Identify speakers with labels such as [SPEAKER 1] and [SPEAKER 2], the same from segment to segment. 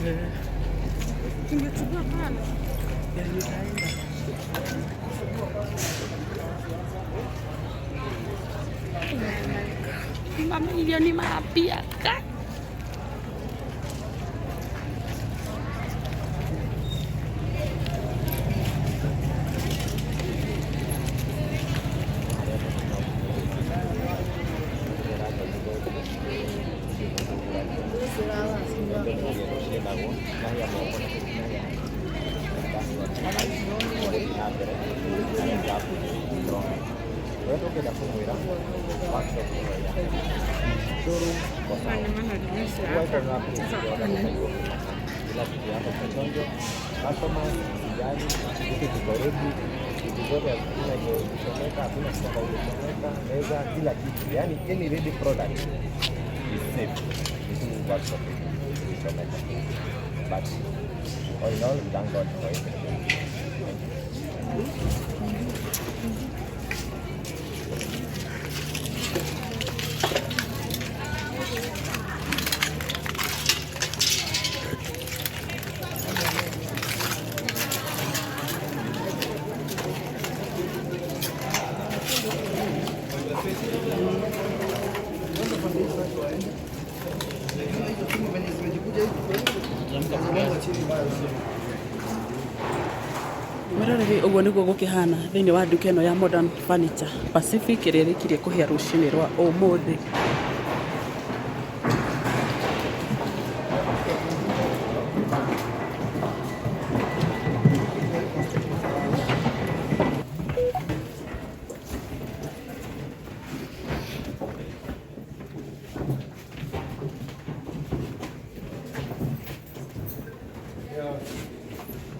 [SPEAKER 1] Eh.
[SPEAKER 2] Tungechukua pale.
[SPEAKER 1] Ya, nitaenda.
[SPEAKER 2] Mamilioni mapya ka.
[SPEAKER 3] Vitu zote hakuna kuchomeka, hakuna kitanda ilichomeka, meza, kila kitu. Yani any ready product is safe. Ni tu workshop ilichomeka. But all in all, we thank God for everything. Thank you.
[SPEAKER 1] Mwĩroreri, ũguo nĩguo gũkĩhana thĩinĩ wa nduka ĩno ya Modern Furniture Pacific ĩrĩa ĩrĩkirie kũhĩa rũcinĩ rwa ũmũthĩ.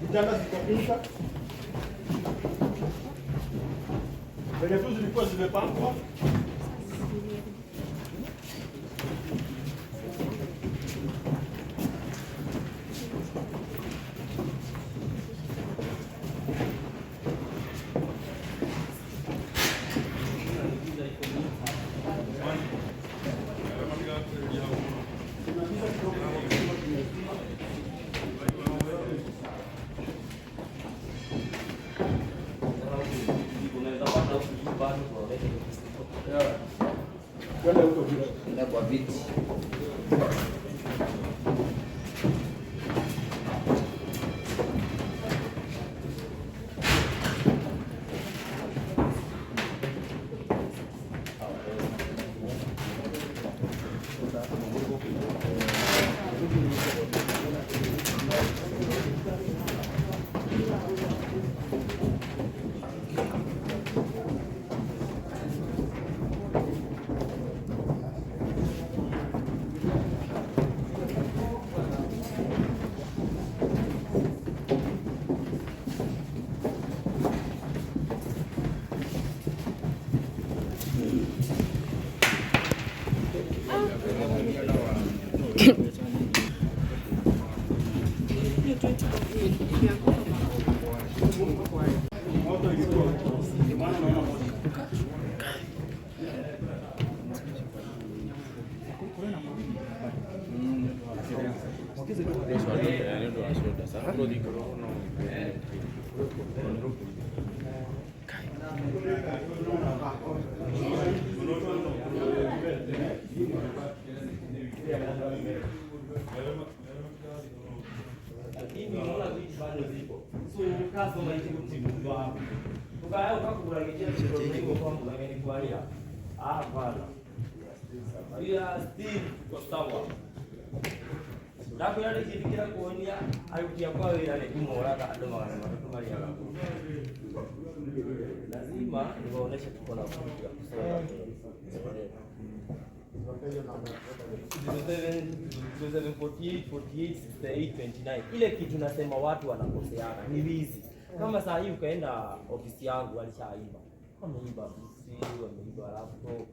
[SPEAKER 4] Vitanda zikapita venye tu zilikuwa zimepangwa. Kwenda huko bila.
[SPEAKER 3] Kwa viti.
[SPEAKER 4] Moto ilikuwa. Ndio maana naona moto.
[SPEAKER 5] Lakini unaona vitu bado zipo. So customer ikikutimuzwa hapo. Ukaya ukakuguragia kitu kwa mgeni kwa hiyo. Ah, bwana. We are still kwa sawa. Ndakwĩra rĩ kĩndũ kĩrakuonia aruti akwa wĩra nĩ kũmoraga andũ 300 marĩaga. Lazima niwaoneshe tuko na future kusonga mbele. 0748 48 68 29. Ile kitu nasema watu wanakoseana ni wizi. Kama saa hii ukaenda ofisi yangu walishaiba, wameiba visi, wameiba laptop,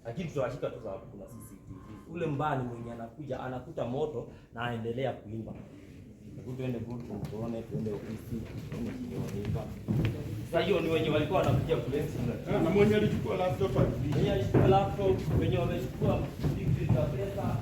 [SPEAKER 5] lakini tutawashika tu sababu kuna CCTV. Ule mbani mwenye anakuja anakuta moto na aendelea kuimba. Hebu tuende boardroom tuone, tuende ofisi tuone chenye wameiba. Sasa hiyo ni wenye walikuwa wanakuja kulensi
[SPEAKER 4] Ah, na mwenye alichukua laptop alirudisha.
[SPEAKER 5] wenye alichukua laptop, wenye wamechukua big za pesa.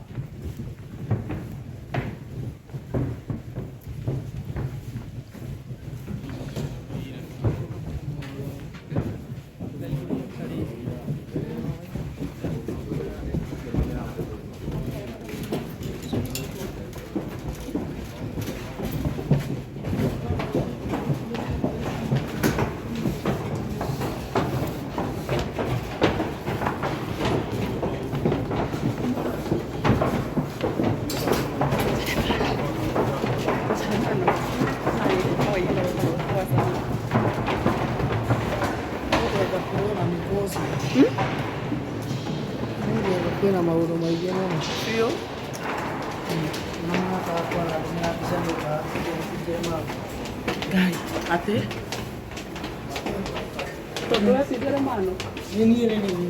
[SPEAKER 6] Ĩna maũndũ maingĩ mũno.
[SPEAKER 1] Biũ.
[SPEAKER 6] Na mũhaka wakwa na mbica nyũmba njema.
[SPEAKER 1] Ngai, atĩ tondũ wecindĩre mano.
[SPEAKER 6] Nĩ niĩ nĩ niĩ.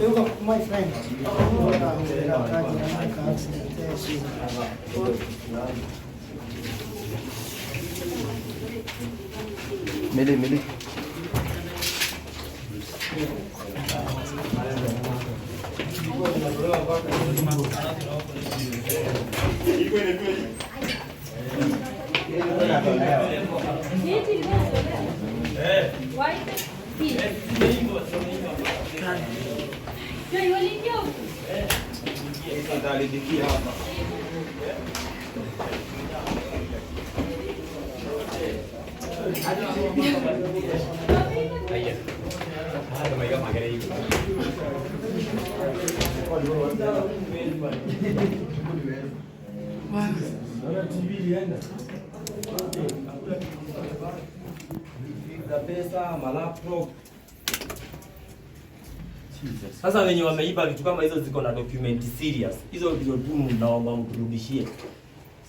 [SPEAKER 6] Rĩu my friend. Ũrahũrĩra kanjĩra neka accident ya
[SPEAKER 3] Mili mili.
[SPEAKER 1] Ngai. Wow.
[SPEAKER 5] Za pesa, malaptop. Sasa wenye wameiba vitu kama hizo ziko na document serious. Hizo ndio tu naomba mturudishie.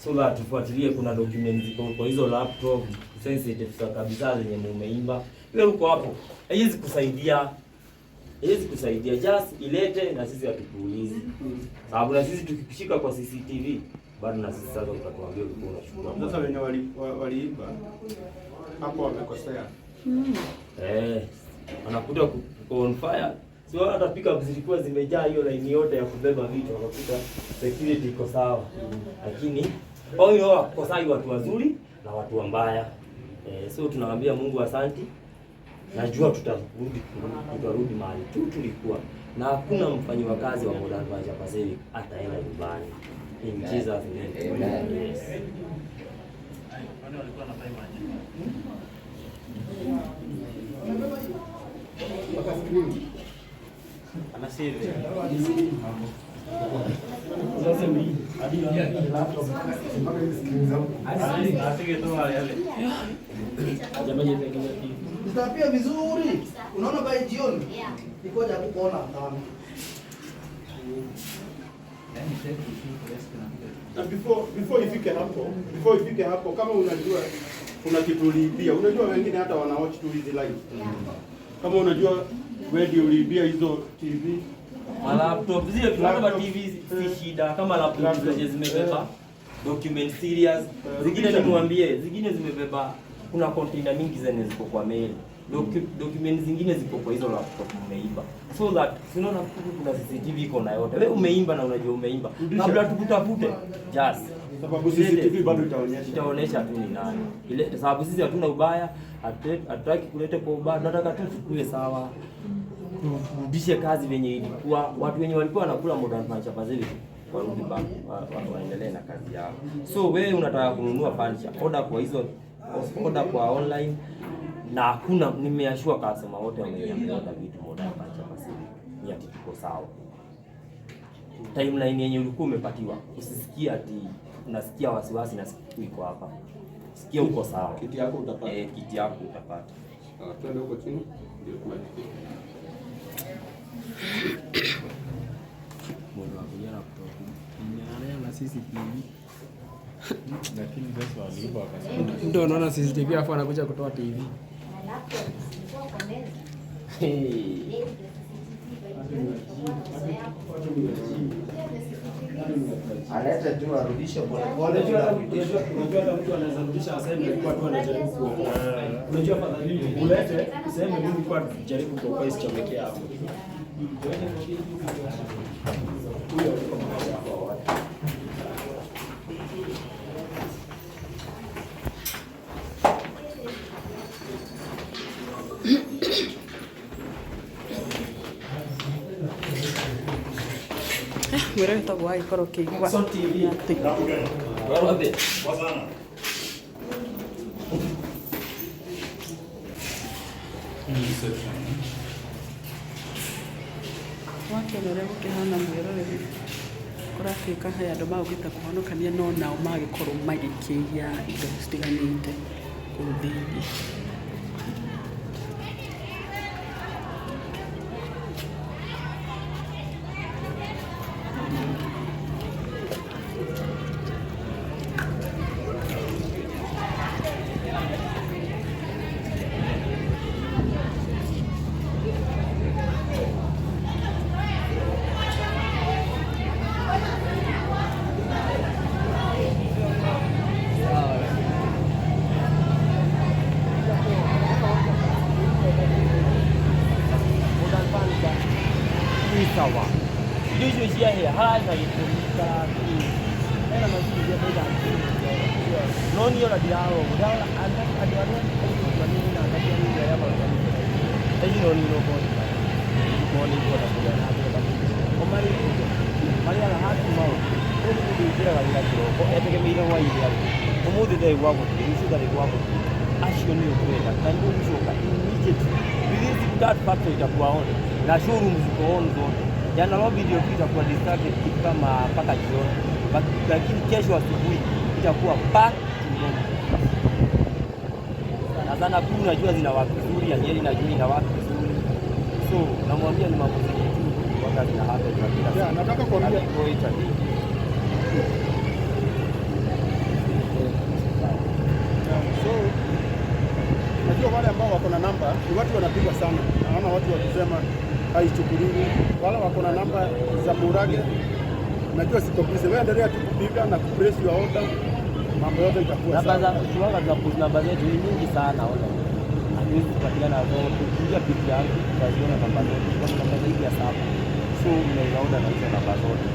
[SPEAKER 5] So that tufuatilie kuna document ziko kwa hizo laptop sensitive za kabisa zenye mumeimba. Wewe uko hapo. Haiwezi kusaidia. Haiwezi kusaidia. Just ilete na sisi hatukuulizi. Sababu na sisi tukikushika kwa CCTV bado na sisi sasa utatuambia ulikuwa unachukua.
[SPEAKER 4] Sasa wenye waliiba hapo wamekosea.
[SPEAKER 5] Eh, anakuta kuko on fire. Si wala hata pickup zilikuwa zimejaa hiyo line yote ya kubeba vitu, wakakuta security iko sawa. Lakini wao hiyo wakosai watu wazuri na watu wabaya. Eh, so tunawaambia Mungu asanti. Najua tutarudi mahali tu tulikuwa, na hakuna mfanyi wa kazi wa Modern Furniture Pacific ataenda nyumbani. In Jesus name.
[SPEAKER 3] Amen.
[SPEAKER 5] Yes.
[SPEAKER 6] Zitapia vizuri. Unaona by jioni. Nikoja kukuona hapana.
[SPEAKER 4] Na before ifike hapo kama unajua kuna kitu uliibia, unajua wengine hata wana watch tu hizi live. Kama unajua wewe ndio uliibia hizo TV,
[SPEAKER 5] Ma laptop zile vitu kama
[SPEAKER 4] Laptop.
[SPEAKER 5] TV si shida, kama laptop
[SPEAKER 4] Laptop.
[SPEAKER 5] zenye zimebeba document serious, zingine
[SPEAKER 4] rudisha.
[SPEAKER 5] nimwambie, zingine zimebeba, kuna container mingi zenye ziko kwa mail. Document zingine ziko kwa hizo laptop umeimba, so that si unaona huku kuna CCTV iko na yote. Wewe umeimba na unajua umeimba,
[SPEAKER 4] Rudisha.
[SPEAKER 5] kabla tukutafute just
[SPEAKER 4] sababu CCTV bado itaonyesha.
[SPEAKER 5] itaonyesha tu ni nani ile, sababu sisi hatuna ubaya, hatutaki kuleta kwa ubaya, tunataka tu tukue sawa, turudishe kazi venye ilikuwa. Watu wenye walikuwa wanakula Modern Furniture Pacific warudi back, waendelee na kazi yao. So wewe unataka kununua furniture, order kwa hizo, order kwa online, na hakuna, nimeashua customer wote wameorder vitu Modern Furniture Pacific, ni ati tuko sawa timeline yenye ulikuwa umepatiwa, usisikie ati unasikia wasiwasi na siku iko hapa. Sikia uko sawa.
[SPEAKER 4] Kiti yako utapata.
[SPEAKER 5] Eh, kiti yako utapata.
[SPEAKER 4] Sawa, twende huko chini ndio tumalizie.
[SPEAKER 7] Mtu anaona CCTV afu anakuja kutoa TV.
[SPEAKER 5] Hey.
[SPEAKER 6] Alete tu arudishe polepole bila kurudisha.
[SPEAKER 7] Unajua hata mtu anaweza rudisha aseme alikuwa tu anajaribu kuokoa. Unajua afadhali ulete useme mimi nilikuwa najaribu kuokoa isichomekee hapo.
[SPEAKER 1] Mwĩre wĩtagwo wagĩkorwo ũkĩigua atĩ wakĩona ũrĩa gũkĩhana mwĩroreri kũratuĩka he andũ magũkĩte kũhonokania no nao magĩkorwo magĩkĩiya indo citiganĩte kũu thĩinĩ.
[SPEAKER 5] No niĩ ona ndirarora ndirarora andũ arĩa aingĩ nini na anake anini arĩa marũgamĩte thaa ici no niĩ no ngorwo nĩ ngwenda kũgĩa na mbere o marĩ marĩaga hand to mouth. Rĩu nĩ mũndũ ũingĩraga wĩra kĩroko etegemeire hwaĩ-inĩ arĩ ũmũthĩ ndarĩ gwa gũthiĩ, rũciũ ndarĩ gwa gũthiĩ. Acio nĩo twenda na nĩo gũcoka immediately within siku 3 factory itakuwa on na showroom ziko on zote. Ya Nairobi ndio tu itakuwa distracted kitu kama mpaka jioni, lakini kesho asubuhi itakuwa back to normal. Na sana kuu najua zina work vizuri, ya Nyeri najua ina work vizuri, so namwambia ni mambo zenye tu waka zina happen kwa kila
[SPEAKER 4] Yeah,
[SPEAKER 5] siku.
[SPEAKER 4] nataka kuambia-
[SPEAKER 5] Na we go it a day.
[SPEAKER 4] Yeah, so najua wale ambao wako na namba ni watu wanapiga sana. Naona watu wakisema haichukuliwi. Wale wako na namba za Murage najua siko busy. Wewe endelea tu kupiga na kupress your order, mambo yote itakuwa
[SPEAKER 5] Namba
[SPEAKER 4] sawa.
[SPEAKER 5] za tuwaga tunapost namba zetu ni nyingi sana online. Hatuwezi kupatiana zote. Ukiingia page yangu utaziona namba zote. Kuna namba zaidi ya 7. So unaweza order na hizo namba zote.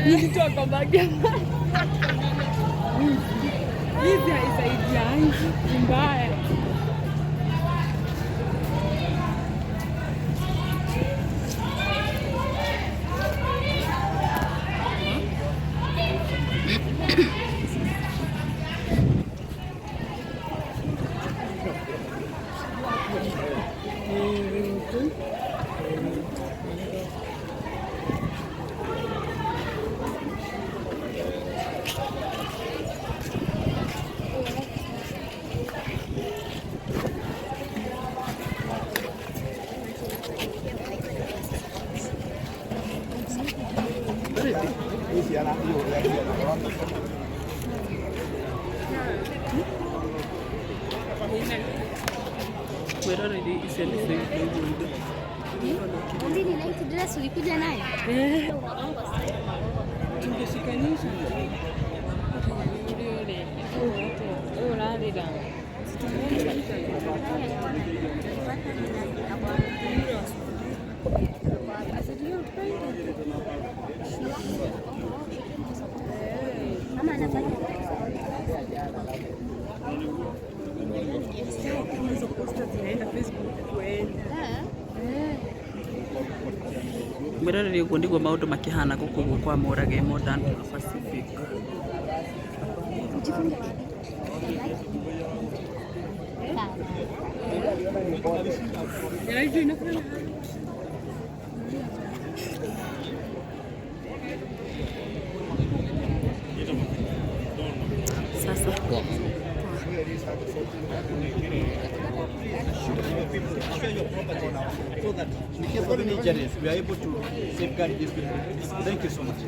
[SPEAKER 2] Nilitoa kwa bagi ya maji. Hizi haisaidiangi, ni mbaya.
[SPEAKER 1] Mwĩroreri icio nĩ cio indo indo.
[SPEAKER 8] Kumbe ni night dress ulikuja nayo?
[SPEAKER 2] Tungeshikanisha. Ũrarĩra.
[SPEAKER 8] Ama anafanya
[SPEAKER 2] Hizo posta zinaenda Facebook kweli.
[SPEAKER 1] Mwĩroreri ũguo nĩguo maũndũ makĩhana gũkũ ũguo kwa Mũrage Modern Pacific.
[SPEAKER 8] Ujifunge wapi?
[SPEAKER 2] Unajua inafanya
[SPEAKER 1] Sasa
[SPEAKER 6] So that in case of any injuries, we are able to safeguard these people. Thank you so much.